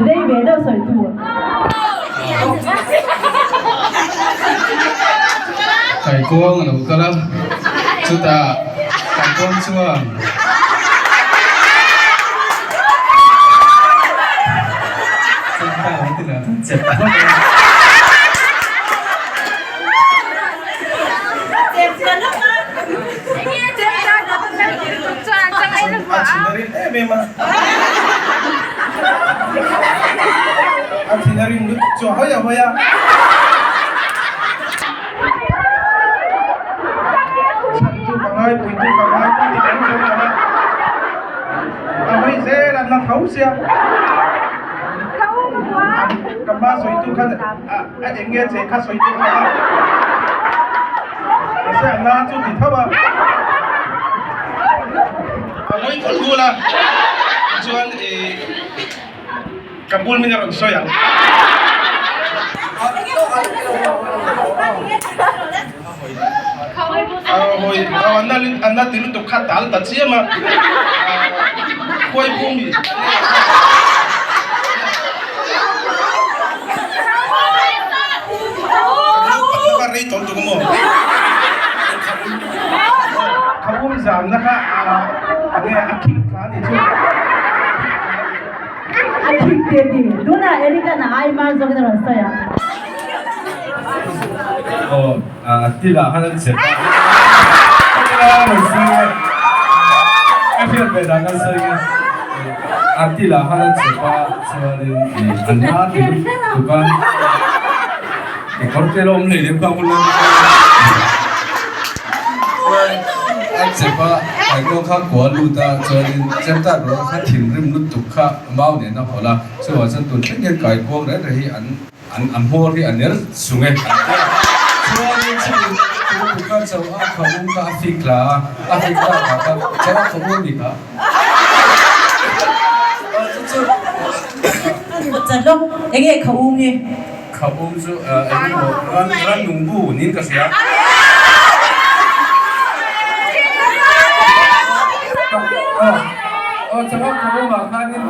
Rei ve deuh sawi tu. Kaikuang a lo kal a, chutah kaikuang chuan. A thin a rim em em a. A thin a rim lutuk chu a hawi a hawi a. Chhantu ka ngai, puitu ka ngai ka ti dang chuan ka la. A hawi zel a, na tho sia. Ka hma sawitu khan a eng nge che kha sawitu kha a. Mahse a na chu ti tho a. A hawi thul thul a, tichuan ih ka bul min a rawn sawi ang. A hawi a na ti lutuk kha tal ta chiam a, khuai bum ih. Rei tawh lutuk a maw? Kha um zamna kha a nge a khik thla a nih chu. A khik te ti. Tunah Eric-a'n a ai mar zawkin a rawn sawi a. Aw a tilah khan an chep a. A rawn sawi a. Ka hriat ve dan an sawi a. A tilah khan an chep a chuanin an na ti lutuk a. Kekawr te la awm hlei lem kha hun lai chuan a chep a Taikaw kha kua lut a chuanin Chemtat rawh kha thinrim lutuk kha mau nen a hawlh a chuvang chuan tun thleng hian kaikuang reng reng hi an an a hmawr hi a ner sung e an ti a chuanin chumi tu kha cho a kha um kha a fik la a a fik lak ah khan cho a kha um a ni kha chu chu Chat lawk enge kha um hi. Kha um chu eng emaw ran ran nung bu niin ka hria. Aw changa kha um ah khanin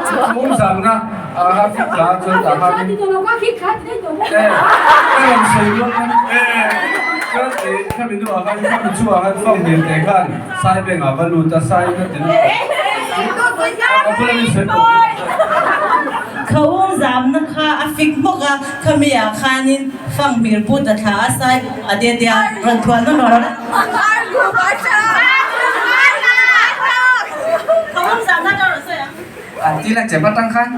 kha um zamna a fik tla chuan tah khanin e ka rawn sawi rual khan e chuan e khami hnuah khan khami chungah khan fang hmel te khan sai bengah va lut a sai na ti lutuk a bula min sawi pawh. Kha um zamna kha a fik hmawk a, khami ah khanin fang hmir put a thla a sai a de de a rawn thuan nawn rawh rawh. Kha um zamna ka rawn sawi ang. An ti la chem atang khan.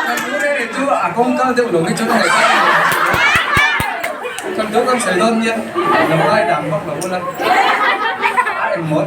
Kan nu reng reng chu a kawng kal deuh lo hi chuan a ngaih thlak lo. Kan do kan sawi dawn nia, lo ngai dang vak lo ula, a eng mawi.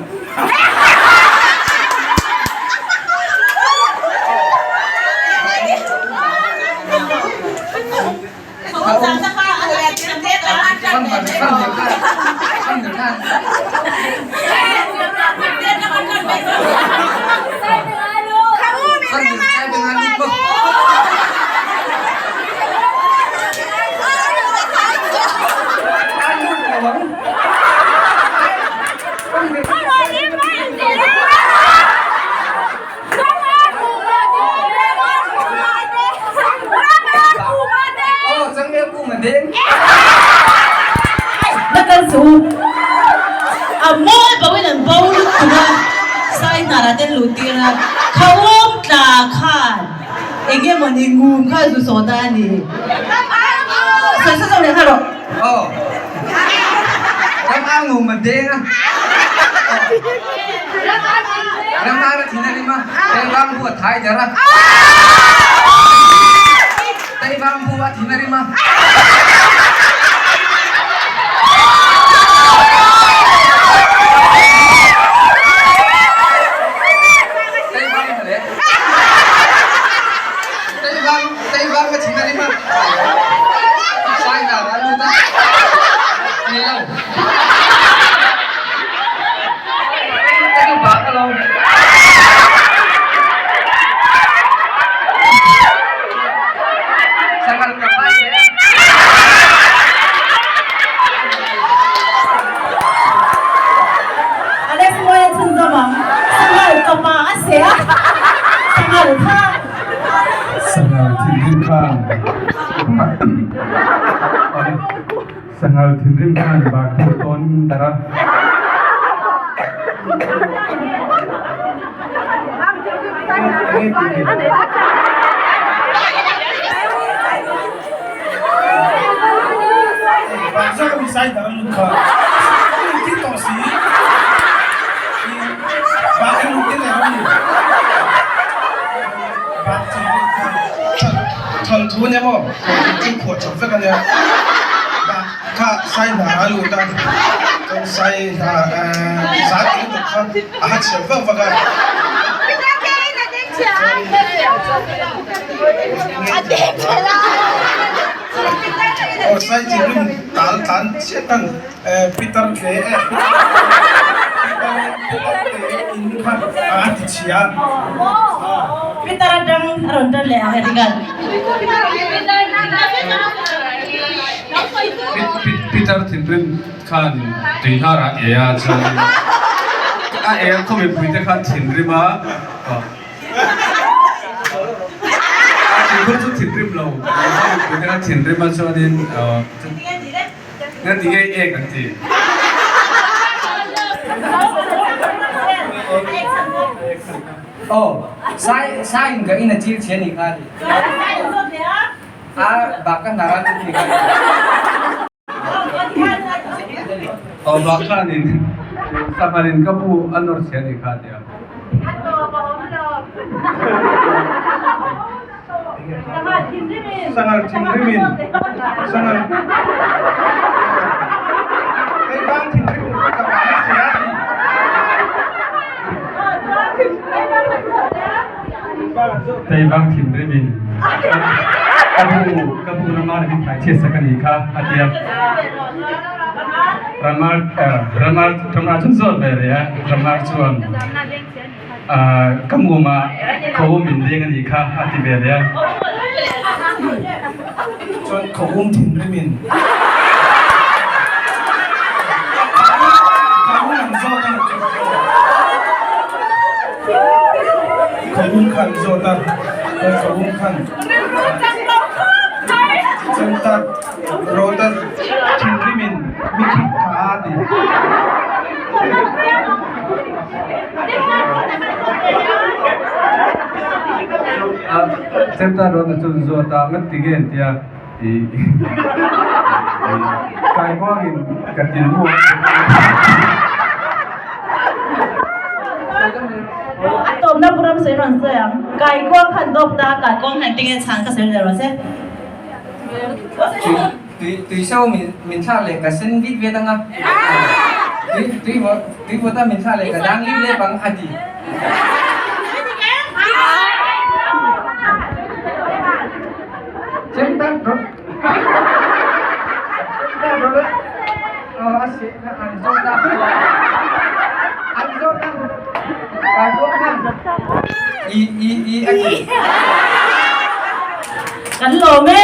Na kal chu a mawi bo in an bo lutuk a, sai hnar ah te an luh tir a, Khawm tla khan eng emaw ni ngum kha zu saw ta a ni. Sawi sa zawk leh nghal rawh. Aw, ram ang ngum a deng a. Ram ang a thin a rim a, Taivang bu a thai der a. Taivang bu a thin a rim a. Taivang le. Taivang, Taivang a thin a rim a. Sai hna a lut a. Ni lo. Ka duh bak alawm. Sanghal kha. Sanghal thinrim khan Sanghal thinrim khan Bakthur tawn darh a. Peter atang a rawn tan leh ang Eric-a'n. Peter thinrim khan tui hnar ah ei a chuanin a ei a khaw mipui te khan thinrim a a thinrim chu thinrim lo khaw mipui te khan thinrim a chuanin Nga ti nge ek an ti. Aw, sai sai in ka in a chil chhe ni kha ti. A bak ka hnar a ni kha ti. Aw bak khan in sanghal in ka pu a nawr chhe ni kha ti a. Sanghal thinrimin Sanghal Keivang thinrim ka bang a sia ti. Keivang thinrimin ka bu ka bu ramar min thai chhiat sak a nih kha a ti a. Ramar ramar ramar chu zawt ve leh a ramar chuan. Ka mumah ka um in deng a nih kha a ti ve leh a. Chuan ka um thinrim in ka um an zawt a, ka um kha an zawt a, ka um khan chuan rawta thinrim in mi khik kha a ti. Chemta rawn a chun zawt a, ngat ti nge an tia i kaikuangin ka til mu a. A tawpna pu ram sawi rawn sawi ang. Kaikuang khan dawp ta, kaikuang hian tinge chhan ka sawi leh rawh se. Tui tui so min min thlah leh ka sen vit vet anga tui tui vawt tui vawt a min thlah leh ka dang lip lep ang a ti. Chem tak rawh chem tak rawh aw a seh kha an zawt a an zawt a kai pawh khan i i i a ti. Kan lawm e.